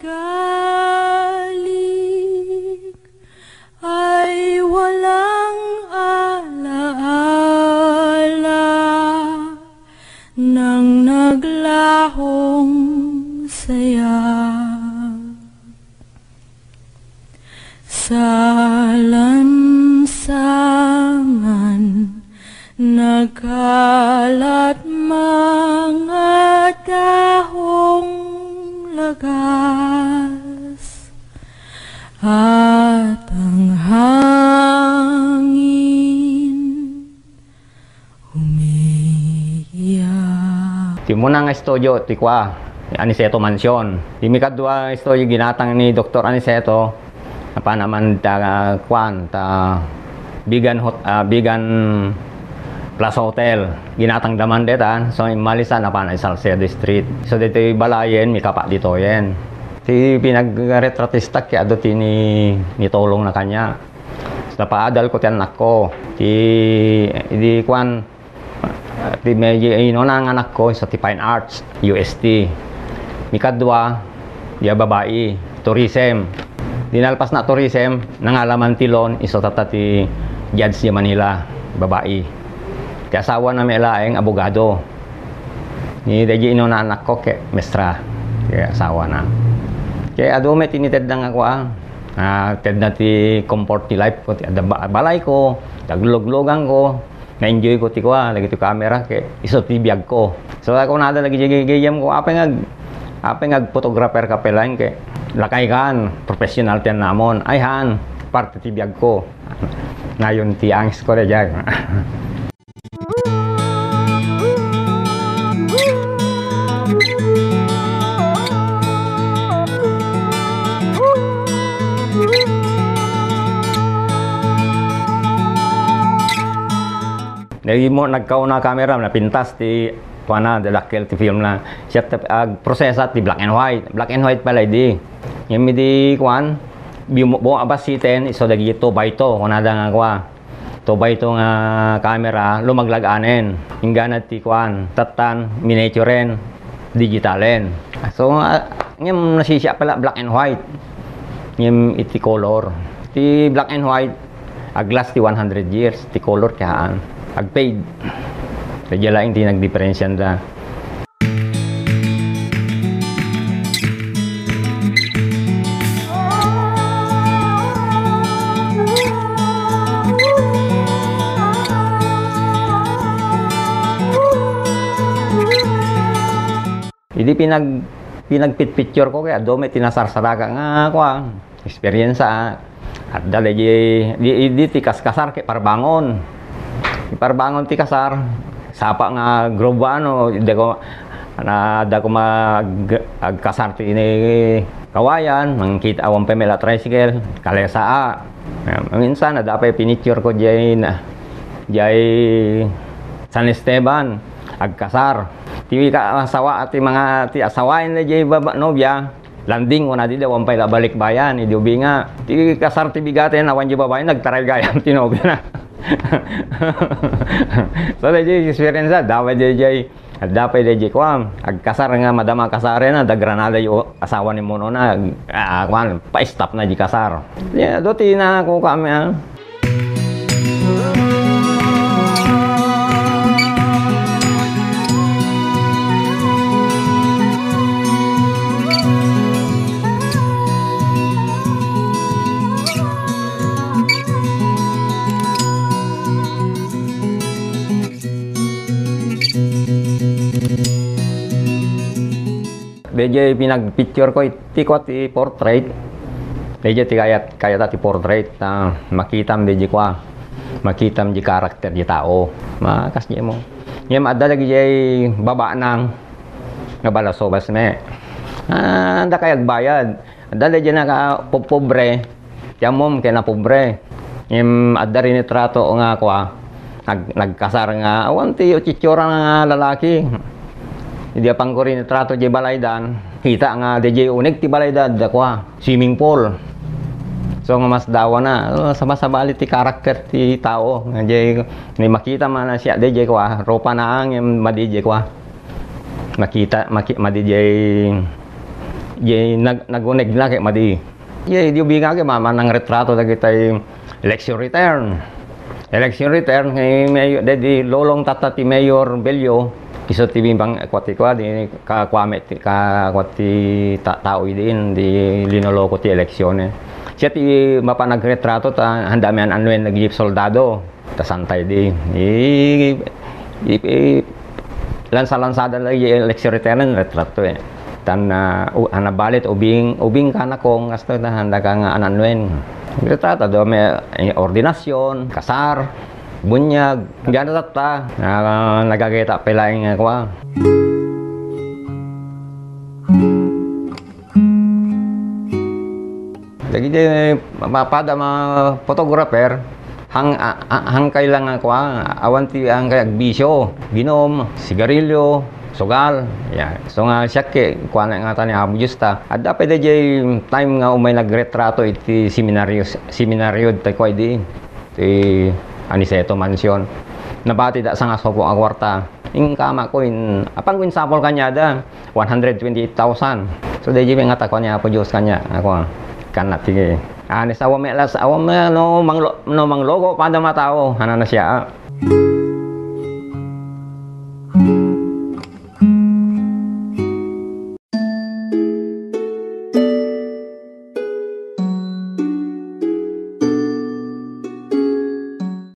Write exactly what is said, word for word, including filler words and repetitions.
Galik ay walang alaala ng naglahong saya. Salansangan, nagkalat mga dahong lagas at ang hangin umiiyak. Ti umuna nga estudio, ti kua, Aniceto Mansion. Ti mikadua nga estudio, ginatang ni Doktor Aniceto, napanaman ta, kuan, ta Bigan Hot-, ah, Bigan Plaza Hotel. Ginatang daman deta, so immalisan, napana Salcedo Street. So, ditoy balayen, mikapa ditoyen. Ti pinagretratista, kaya adu ti ni, nitulong na kanya. Napaadal ko ti annakko. Ti, idi kuan, ti medyo inuna nga annakko, isu ti Fine Arts, U S T. Mikadua, diay babai, tourism. Dinalpas na tourism, nangalaman ti loan, isu tatta ti judge di Manila, babai. Ti asawana met laeng, abogado. Ni daydi inuna annakko, ket mestra, ti asawana. Ket adu met ti initedna nga kua, ah, tedna ti comfort ti life ko, ti adda ba-, balay ko, ti agluglugangko, na-enjoy ko ti kua, dagiti camera, ket isu ti biag ko. So, kunada dagiti gayyem ko, apay nga ag-, apay nga ag-photographer ka pay laeng, ket lakay kan, professional ti annamon. Ay, han, parte ti biag ko. Nayon ti angis ko, daydiay. Nagimo, nagkauna a camera, napintas ti, kuana, dakkel ti film na. Siya ti agprosesa ti black and white. Black and white pay laeng idi. Ngem idi, kuan, bimu-, buang a basiten, isu dagiti two by two, kunada nga kua. Two by two nga camera, lumaglag anen. Inggana ti kuan, tattan, miniaturen, digitalen. So, ah, ngem nasisiak pay la black and white. Ngem iti color. Ti black and white, aglast ti one hundred years, ti color kayat agfade. Daydiay laeng ti nagdiferensianda. Idi pinag-, pinagpitpicture ko, kaya adu met ti nasarsaraka nga, kua, experience, ah. Adda daydi, di, di ti kaskasar ket parbangon. Ti parbangon ti kasar, sapa nga groove, ano, adda ko, na, adda ko mag-, agkasar ti ini kawayan, mangkit awan pay met la tricycle, kalesa, ah. Minsan, adda pay pinicture ko diay na, diay San Esteban, agkasar. Ti ka-, asawa, ti mga, ti asawaen na diay baba, nobia, landing, kuna didi, awan pay la balikbayan, idi ubing nga. Ti kasar ti bigaten, awan diay babai, nagtaray gayam ti nobiana. So, daydiay experience, adda pay daydiay, adda pay daydiay, kuan, agkasar nga madama kasaren, adda Granada diay asawa ni munona, ah, kuan, pa-stop na diay kasar. Ya, adu ti nakukua mi, ah. Daydiay pinagpicture ko iti kua ti portrait. Daydiay ti kayat, kayat ti portrait. Ah, makitam daydiay kua. Makitam di karakter di tao. Makas di mo. Ngem adda dagiti babanang nga balasubas met. Ah, adda kay agbayad. Adda daydiay nakapuppobre. Ti ammom ket napobre. Ngem adda rinitrato nga kua, nag-, nagkasar nga, awan ti itsitsura nga lalaki. Idi apangko rinitrato diay balaydan, kita nga diay uneg ti balaydan, adda kua, swimming pool. So, nga masdawana, oh, sabasabali ti karakter ti tao. Nga diay, ni makita man a siak diay kua, rupana ngem madi diay kua. Makita, maki-, madi diay Jay nag-, naguneg na kay madi. Jay, di ubingak, ma-, manang retrato dagitay election return. Election return, kay mayor, dedi lolong tatta ti Mayor Bello, isu ti bimbang, kua ti kua, di, ka-, kua met ti, ka-, kua ti ta-, tao idin, di linoloko ti eleksyon, eh. Siya ti mapan nagretrato, ta handa mi an-anuen nagip soldado. Ta santay di. I-, i-, i-, lansa-lansada la i election return retrato, eh. Tan, ah, u-, a nabalit, ubing, ubing ka na kung asta na, handa ka nga an-anuen. Retrato, do may, eh, ordinasyon, kasar, bunyag, diyan na tatta, ah, nagagayta pa laeng nga kua. Dagiti mapada nga photographer, hang-, a-, a-, hangkay lang nga kua, awan ti hangkay agbisyo, ginom, sigarilyo, sugal. Ya, so nga siak, kuana nga ta ni Apo Dios ta. Adda pay daydiay time nga umay nagretrato iti seminaryo, seminaryo ti kua idi, ti Aniceto Mansion. Nabati da sanga sopo a kuarta. Inkama ko in-, apan ko insapol kaniada, one hundred twenty-eight thousand. So, daydi nga ta kua ni Apo Dios kania, ako, kana ti, anis, awan met las, awan met no manglo-, no manglogo pada matao, hanana siya, ah.